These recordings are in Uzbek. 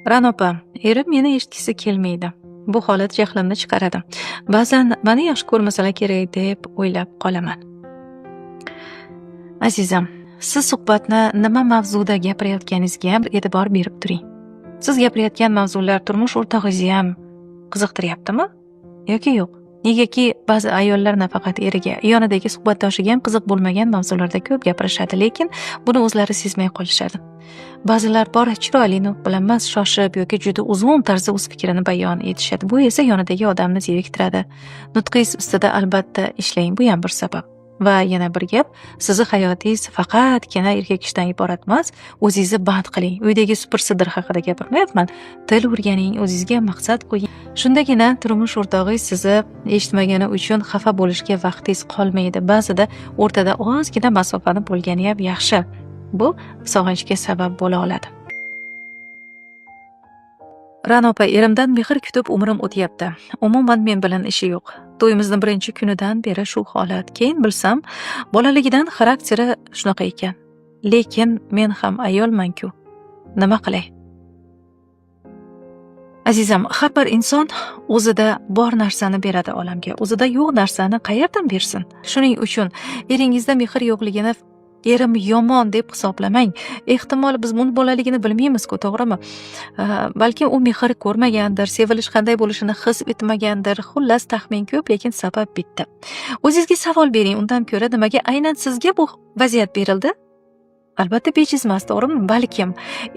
Ra'no opa, erim meni eshitgisi kelmaydi. Bu holat jahlimni chiqaradi. Ba'zan meni yaxshi ko'rmasalar kerak deb o'ylab qolaman. Azizam, siz suhbatni nima mavzuda gapirayotganingizga ham e'tibor berib turing. Siz gapirayotgan mavzular turmush o'rtog'ingizni ham qiziqtiryaptimi yoki yo'q? Negaki ba'zi ayollar nafaqat eriga, yonidagi suhbatdoshiga ham qiziq bo'lmagan mavzularda ko'p gapirishadi, lekin buni o'zlari sezmay qolishadi. Ba'zilar bor chiroyli nutq bilan emas, shoshib yoki juda uzun tarzda o'z fikrini bayon etishadi. Bu esa yonidagi odamni zeriktiradi. Nutqingiz ustida albatta ishlang, bu ham bir sabab. Va yana bir gap, sizni hayotingiz faqatgina erkak kishidan iborat emas, o'zingizni band qiling. Uydagi supur-sidir haqida gapirmayapman. Til o'rganing, o'zingizga maqsad qo'ying. Shundagina turmush o'rtog'ingiz sizni eshitmagani uchun xafa bo'lishga vaqtingiz qolmaydi. Ba'zida o'rtada ozgina masofani bo'lgani ham yaxshi. Bu sog'inchga sabab bo'la oladi. Ra'no opa, erimdan mehr kutib umrim o'tyapti. Umuman men bilan ishi yo'q. To'yimizni birinchi kunidan beri shu holat. Keyin bilsam, bolaligidan xarakteri shunaqa ekan. Lekin men ham ayolman-ku. Nima qilay? Azizam, har bir inson o'zida bor narsani beradi olamga. O'zida yo'q narsani qayerdan bersin? Shuning uchun eringizda mehr yo'qligini erim yomon deb hisoblamang. Ehtimol, biz uni bolaligini bilmaymiz-ku, to'g'rimi? Balkim u mehr ko'rmagandir, sevilish qanday bo'lishini his etmagandir. Xullas, taxmin ko'p, lekin sabab bitta. O'zingizga savol bering, undan ko'ra nimaga aynan sizga bu vaziyat berildi? Albatta bejiz emas, to'g'rimi? Balkim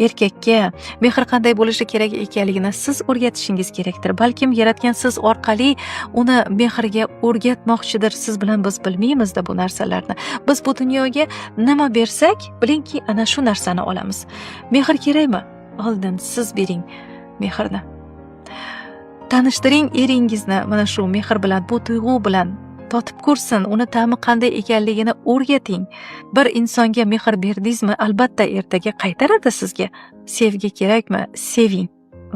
erkakka mehr qanday bo'lishi kerak ekanligini siz o'rgatishingiz kerakdir. Balkim Yaratgan siz orqali uni mehrga o'rgatmoqchidir. Siz bilan biz bilmaymizda bu narsalarni. Biz bu dunyoga nima bersak, bilingki, ana shu narsani olamiz. Mehr kerakmi? Oldin siz bering mehrni. Tanishtiring eringizni mana shu mehr bilan, bu tuyg'u bilan. Totib ko'rsin, uni ta'mi qanday ekanligini o'rgating. Bir insonga mehr berdingizmi, albatta ertaga qaytaradi sizga. Sevgi kerakmi? Seving.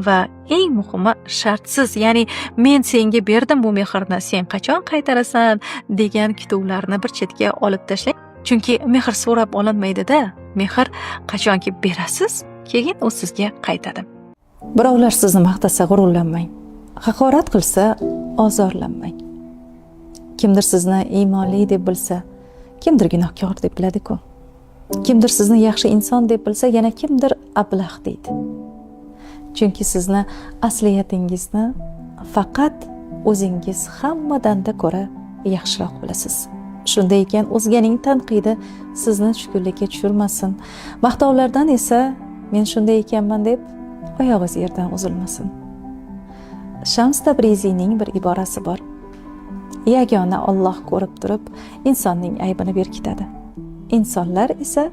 Va eng muhimi, shartsiz, ya'ni men senga berdim bu mehrni, sen qachon qaytarasan degan kutuvlarni bir chetga olib tashlang. Chunki mehr so'rab olinmaydi-da. Mehr qachonki berasiz, keyin u sizga qaytadi. Birovlar sizni maqtasa, g'ururlanmang. Haqorat qilsa, ozorlanmang. Kimdir sizni iymonli deb bilsa, kimdir gunohkor deb biladi-ku. Kimdir sizni yaxshi inson deb bilsa, yana kimdir ablah deydi. Chunki sizni asliyatingizni faqat o'zingiz hammadanda ko'ra yaxshiroq bilasiz. Shunday ekan, o'zganing tanqidi sizni tushkunlikka tushirmasin. Maqtovlardan esa men shunday ekanman deb oyog'ingiz yerdan uzilmasin. Shams Tabriziyning bir iborasi bor: "Yagona Olloh ko'rib turib insonning aybini berkitadi. Insonlar esa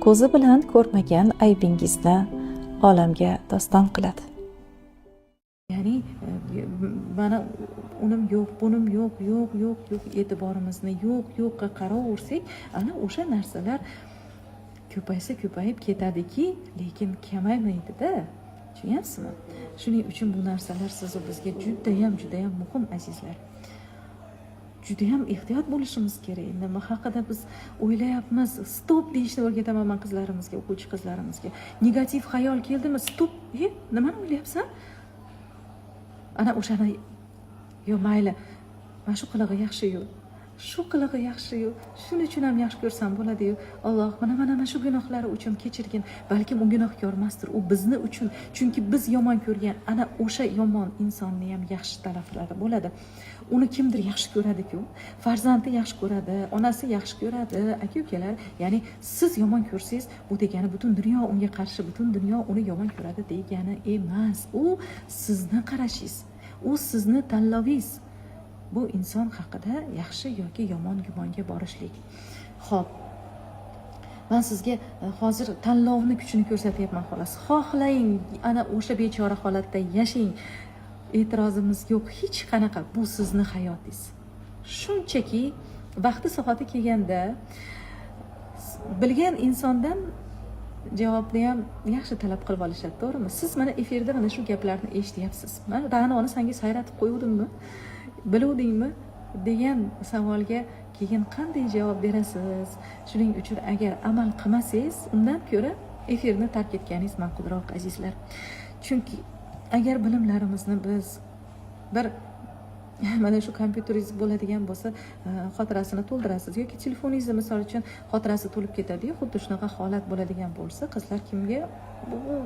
ko'zi bilan ko'rmagan aybingizni olamga doston qiladi." Ya'ni mana unim yo'q, bunim yo'q, yo'q, yo'q, yo'q, e'tiborimizni yo'q, yo'qqa qaraversak, ana o'sha narsalar ko'paysa ko'payib ketadiki, lekin kamaymaydida. Tushunyapsizmi? Shuning uchun bu narsalar sizu bizga judayam, judayam muhim, azizlar. Judayam ehtiyot bo'lishimiz kerak. Nima haqida biz o'ylayapmiz? Stop deyishni o'rgataman man qizlarimizga, o'quvchi qizlarimizga. Negativ xayol keldimi? Stop. E, nimani o'ylayapsan? Ana o'shani yo mayli, mana shu qilig'i yaxshi-yu, shu qilig'i yaxshi-yu, shuning uchun ham yaxshi ko'rsam bo'ladi-yu. Alloh mana shu gunohlari uchun kechirgin. Balkim u gunohkor emasdir, u bizni uchun, chunki biz yomon ko'rgan ana o'sha yomon insonni ham yaxshi taraflari bo'ladi. Uni kimdir yaxshi ko'radi-ku, farzandi yaxshi ko'radi, onasi yaxshi ko'radi, aka ukalar. Ya'ni siz yomon ko'rsangiz, bu degani butun dunyo unga qarshi, butun dunyo uni yomon ko'radi degani emas. U sizni qarashingiz, u sizni tanlovingiz, bu inson haqida yaxshi yoki yomon gumonga borishlik. Ho'p, man sizga hozir tanlovni kuchini ko'rsatyapman, xolos. Xohlang, ana o'sha bechora holatda yashang, e'tirozimiz yo'q hech qanaqa. Bu sizni hayotingiz. Shunchaki vaqti soati kelganda bilgan insondan javobni ham yaxshi talab qilib olishadi, to'g'rimi? Siz mana efirda mana shu gaplarni eshityapsiz. Man Ra'noni sanga sayratib qo'yuvdimmi, biluvdingmi degan savolga keyin qanday javob berasiz? Shuning uchun agar amal qilmasangiz, undan ko'ra Efirni tark etganingiz ma'qulroq, azizlar. Chunki agar bilimlarimizni biz bir mana shu kompyuteringiz bo'ladigan bo'lsa, xotirasini to'ldirasiz yoki telefoningizni, misol uchun, xotirasi to'lib ketadiyu, xuddi shunaqa holat bo'ladigan bo'lsa, qizlar, kimga bu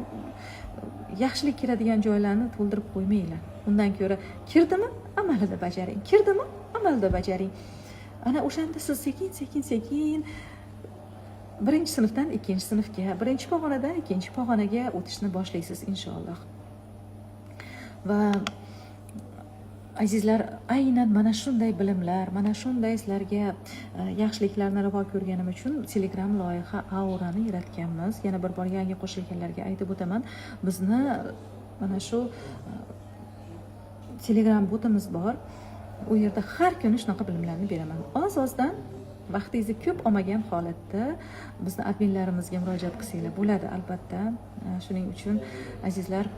yaxshilik kiradigan joylarni to'ldirib qo'ymanglar. Undan ko'ra kirdimi, amalida bajaring, kirdimi, amalda bajaring. Ana o'shanda siz sekin, sekin, sekin birinchi sinfdan ikkinchi sinfga, birinchi pog'onadan ikkinchi pog'onaga o'tishni boshlaysiz, inshaalloh. Va, azizlar, aynan mana shunday bilimlar, mana shunday sizlarga yaxshiliklarni ravo ko'rganim uchun Telegram loyiha Aurani yaratganmiz. Yana bir bor yangi qo'shilganlarga aytib o'taman, bizni mana shu Telegram botimiz bor. U yerda har kuni shunaqa bilimlarni beraman oz ozdan vaqtingizni ko'p olmagan holatda. Bizni adminlarimizga murojaat qilsanglar bo'ladi, albatta. Shuning uchun, azizlar,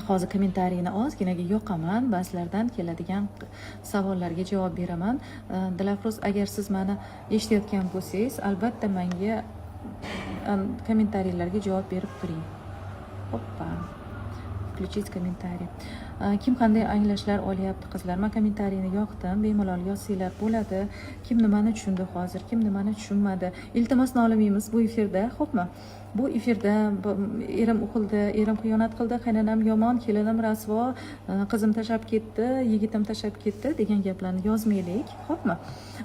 hozir kommentariyni ozginaga yoqaman, ba'zilardan keladigan savollarga javob beraman. Dilafruz, agar siz mani eshitayotgan bo'lsangiz, albatta manga kommentariylarga javob berib turing. Hoppa, включить комментарий. Kim qanday anglashlar olyapti, qizlar? Man kommentariyni yoqdim, bemalol yozsanglar bo'ladi. Kim nimani tushundi hozir, kim nimani tushunmadi? Iltimos, nolimaymiz bu efirda, xo'pmi? Bu efirda erim uqildi, erim xiyonat qildi, qaynonam yomon, kelinim rasvo, qizim tashlab ketdi, yigitim tashlab ketdi degan gaplarni yozmaylik, xo'pmi?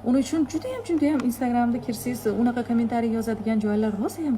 Uning uchun judayam, judayam Instagramda kirsangiz, unaqa kommentariy yozadigan joylar rosayam.